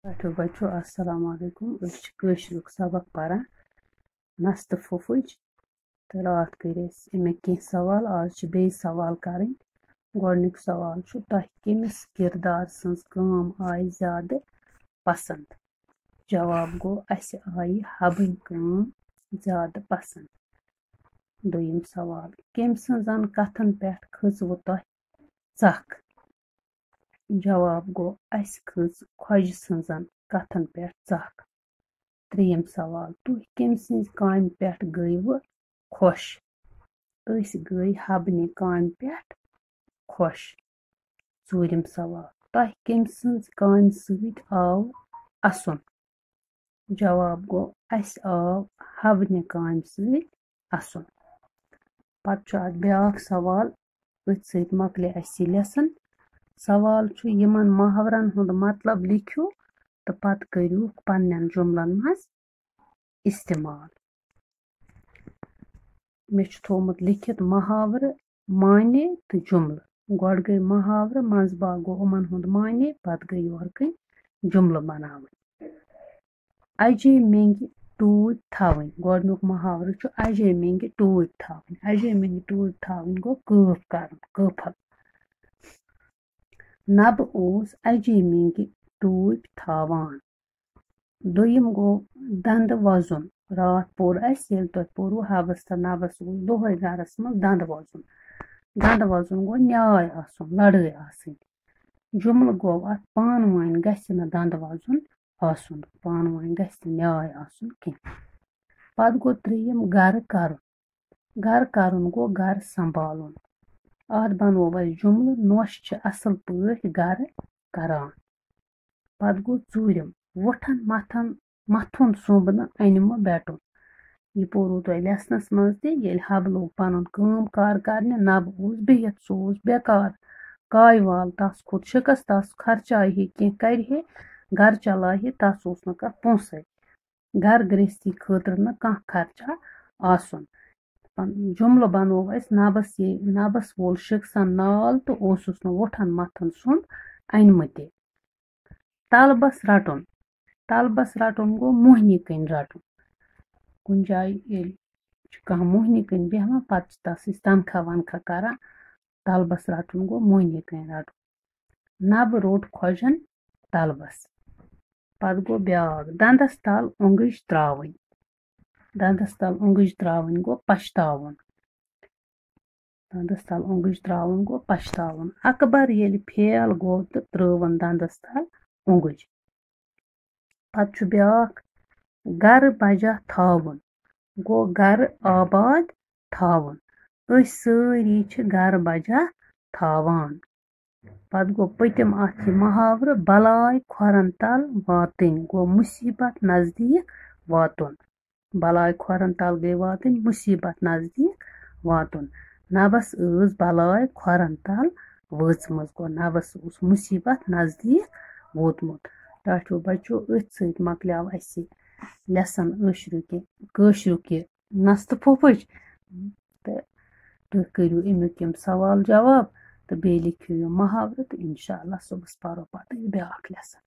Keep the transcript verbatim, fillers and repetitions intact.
ٹھیک بچو، السلام علیکم۔ أسۍ چھِ کٲشریُک سبق پران، نستہٕ پھوٚپھٕج۔ تہٕ راتھ کٔرۍ اَسہِ اَمِکۍ کینٛہہ سوال، آز چھِ بیٚیہِ سوال کَرٕنۍ۔ گۄڈٕنیُک سوال چھُ، تۄہہِ کٔمِس کِردار سٕنٛز کٲم آیہِ زیادٕ پسنٛد؟ جواب گوٚو، اَسہِ آیہِ حبٕنۍ کٲم زیادٕ پسنٛد۔ دوٚیِم سوال، کٔمۍ سٕنٛزن کتھن پٮ۪ٹھ کھٔژوٕ تۄہہِ ژکھ؟ جواب گوٚو، اَسہِ کھٔژ خۄجہِ سٕنٛزن کتھن پٮ۪ٹھ ژکھ۔ ترٛیٚیِم سوال، تُہۍ کٔمۍ سٕنٛزِ کامہِ پٮ۪ٹھ گٔیوٕ خۄش؟ أسۍ گٔے حبنہِ کامہِ پٮ۪ٹھ خۄش۔ ژوٗرِم سوال، تۄہہِ کٔمۍ سٕنٛزِ کامہِ سۭتۍ آو اَسُن؟ جواب گوٚو، اَسہِ آو حبنہِ کامہِ سۭتۍ اَسُن۔ پتہٕ چھُ اَتھ بیٛاکھ سوال، أتھۍ سۭتۍ مۄکلہِ اَسہِ یہِ lesson۔ سوال چھُ، یِمن محاورن ہُنٛد مطلب لیکھِو تہٕ پتہٕ کٔرِو پننٮ۪ن جُملن منٛز استعمال۔ مےٚ چھُ تھوٚومُت لیکھِتھ محاورٕ، معنی تہٕ جُملہٕ۔ گۄڈٕ گٔے محاورٕ، منٛزٕ باگ گوٚو یِمن ہُنٛد معنی، پتہٕ گٔے یورٕ کٔنۍ جُملہٕ بناوٕنۍ۔ اَجے مٮ۪نٛگہِ ٹوٗپۍ تھاوٕنۍ۔ گۄڈٕنیُک محاورٕ چھُ اَجے مٮ۪نٛگہِ ٹوٗپۍ تھاوٕنۍ۔ اَجے مٮ۪نٛگہِ ٹوٗپۍ تھاوٕنۍ گوٚو کٲف کَرُن، کٲفل۔ نَبہٕ اوس اَجے مٮ۪نٛگہِ ٹوٗپۍ تھاوان۔ دوٚیِم گوٚو دَنٛدٕ وۄزُن۔ راتھ پوٚر اَسہِ، ییٚلہِ تۄہہِ پوٚروٕ حبس تہٕ نَبس اوس دۄہَے گَرَس منٛز دَنٛدٕ وۄزُن۔ دَنٛدٕ وۄزُن گوٚو نیاے آسُن، لڑٲے آسٕنۍ۔ جُملہٕ گوٚو اَتھ، پانہٕ ؤنۍ گژھِ نہٕ دَنٛدٕ وۄزُن آسُن، پانہٕ ؤنۍ گژھِ نہٕ نیاے آسُن کینٛہہ۔ پَتہٕ گوٚو ترٛیٚیِم گَرٕ کَرُن۔ گَرٕ کَرُن گوٚو گَرٕ سنٛبھالُن۔ اَتھ بَنوو اَسہِ جُملہٕ، نۄش چھِ اَصٕل پٲٹھۍ گَرٕ کَران۔ پَتہٕ گوٚو ژوٗرِم، وُٹھَن مَتھَن مَتھُن سُنٛمب نہٕ اَنِمہٕ بیٹُن۔ یہِ پوٚروٕ تۄہہِ lessonس منٛز تہِ، ییٚلہِ حبہٕ لوٚگ پَنُن کٲم کار کَرنہِ، نَبہٕ اوس بِہِتھ، سُہ اوس بیکار۔ کایہِ وال، تَس کھوٚت شِکَس، تَس خرچایہِ ہے کینٛہہ، کَرِ ہے، گَرٕ چلاوِ ہے، تَس اوس نہٕ کانٛہہ پونٛسَے۔ گَرٕ گرٛہستی خٲطرٕ نہٕ کانٛہہ خرچہ آسُن۔ پن-، جُملہٕ بَنوو اَسہِ، نَبَس یے، نَبَس وول شِکسَن نال تہٕ اوسُس نہٕ وُٹھَن مَتھُن سُنٛمب اَنِمہٕ تہِ۔ طلبَس رَٹُن۔ طلبَس رَٹُن گوٚو موٚہنی کٔنۍ رَٹُن۔ کُنہِ جایہِ ییٚلہِ چھُ کانٛہہ موٚہنی کٔنۍ بیٚہوان، پَتہٕ چھِ تَس أسۍ تنخواہ وَنخواہ کَران۔ طلبَس رَٹُن گوٚو موٚہنی کٔنۍ رَٹُن۔ نَبہٕ روٚٹ خۄجَن طلبَس۔ پَتہٕ گوٚو بیٛاکھ، دَنٛدَس تَل اوٚنٛگٕج ترٛاوٕنۍ۔ دَنٛدَس تَل اوٚنٛگٕج ترٛاوٕنۍ گوٚو پَشتاوُن۔ دَنٛدَس تَل اوٚنٛگٕج ترٛاوُن گوٚو پَشتاوُن۔ اَکبر ییٚلہِ fail گوٚو تہٕ ترٛٲوٕن دَنٛدَس تَل اوٚنٛگٕج۔ پَتہٕ چھُ بیٛاکھ، گَرٕ بَجا تھاوُن گوٚو گَرٕ آباد تھاوُن۔ أسۍ سٲری چھِ گَرٕ بَجا تھاوان۔ پَتہٕ گوٚو پٔتِم اَتھ یہِ محاورٕ، بَلاے کھۄرَن تَل واتٕنۍ گوٚو مُصیٖبت نزدیٖک واتُن۔ بَلاے کھۄرَن تَل گٔے واتٕنۍ مُصیٖبت نزدیٖک واتُن۔ نَبَس ٲس بَلاے کھۄرَن تَل وٲژمٕژ، گوٚو نَبَس اوس مُصیٖبت نزدیٖک ووتمُت۔ ٹاٹھیو بَچو، أتھۍ سۭتۍ مۄکلیو اَسہِ lesson ٲشرُک یہِ، کٲشرُک یہِ نستہٕ پھوٚپھٕج۔ تہٕ تُہۍ کٔرِو اَمیُک یِم سوال جواب تہٕ بیٚیہِ لیکھِو یِم محاورٕ تہٕ اِنشاء اللہ صُبحَس پَرو پَتہٕ یہِ بیٛاکھ lesson۔